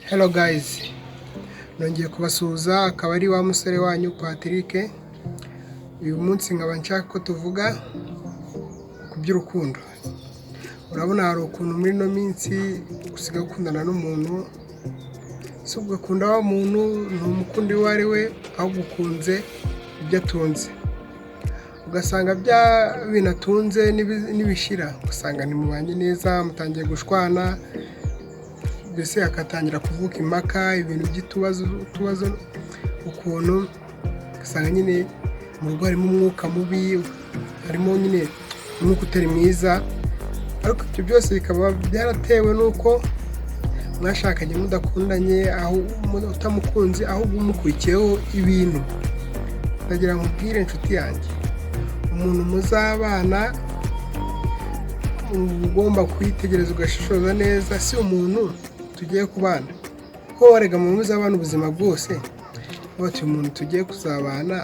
Hello guys, nongeye kubasuhuza, akaba ari wa musore wanyu Patrick. Uyu munsi nkaba nshaka ko tuvuga ku by'urukundo. Urabona hari ukuntu muri ino minsi usigaye ukundana n'umuntu, si ugakunda wa muntu, ntumukunda uwo ari we, ahubwo ukunze ibyo atunze. Ugasanga bya bintu atunze nibishira, ugasanga ntimubanye neza, mutangiye gushwana, mbese hagatangira kuvuka impaka, ibintu by'utubazo utubazo ukuntu, ugasanga nyine mu rugo harimo umwuka mubi, harimo nyine umwuka utari mwiza, ariko ibyo byose bikaba byaratewe n'uko mwashakanye mudakundanye, aho utamukunze ahubwo umukurikiyeho ibintu. Ndagira ngo nkubwire, inshuti yanjye, umuntu muzabana uba ugomba kwitegereza ugashishoza neza, si umuntu tugiye kubana, kuko warega mu muzabana ubuzima bwose, uti uyu muntu tugiye kuzabana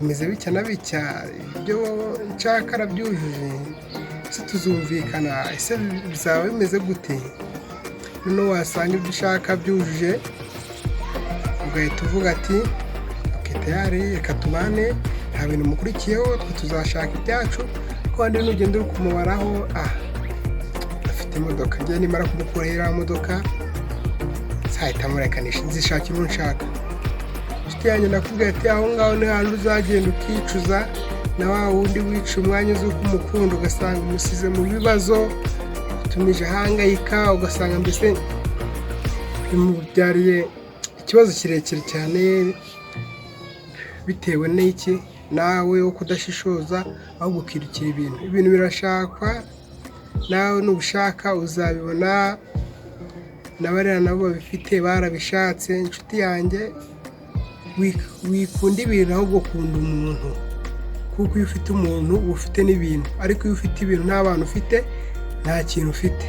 bimeze bitya na bitya, ibyo nshaka arabyujuje, ese tuzumvikana, ese bizaba bimeze gute? Noneho wasanga ibyo ushaka byujuje, ugahita uvuga ati "Okay, tayari, reka tubane", nta bintu mukurikiyeho, twe tuzashaka ibyacu, kuko nugenda uri kumubaraho, ah, afite imodoka, njyewe nimara kumukuraho iriya modoka nzahita murekanisha, nzishakira uwo nshaka. Inshuti yanjye, ndakubwira ati aho ngaho ni hantu uzagenda ukicuza, na wa wundi wica umwanya uzi uko umukunda, ugasanga umusize mu bibazo, utumije ahangayika, ugasanga mbese bimubyariye ikibazo kirekire cyane, bitewe n'iki? Nawe wo kudashishoza, ahubwo ukirukira ibintu. Ibintu birashakwa, nawe nubishaka uzabibona, na bariya nabo babifite barabishatse. Inshuti yanjye, wikunda ibintu, ahubwo kunda umuntu, kuko iyo ufite umuntu uba ufite n'ibintu, ariko iyo ufite ibintu nta bantu ufite, nta kintu ufite.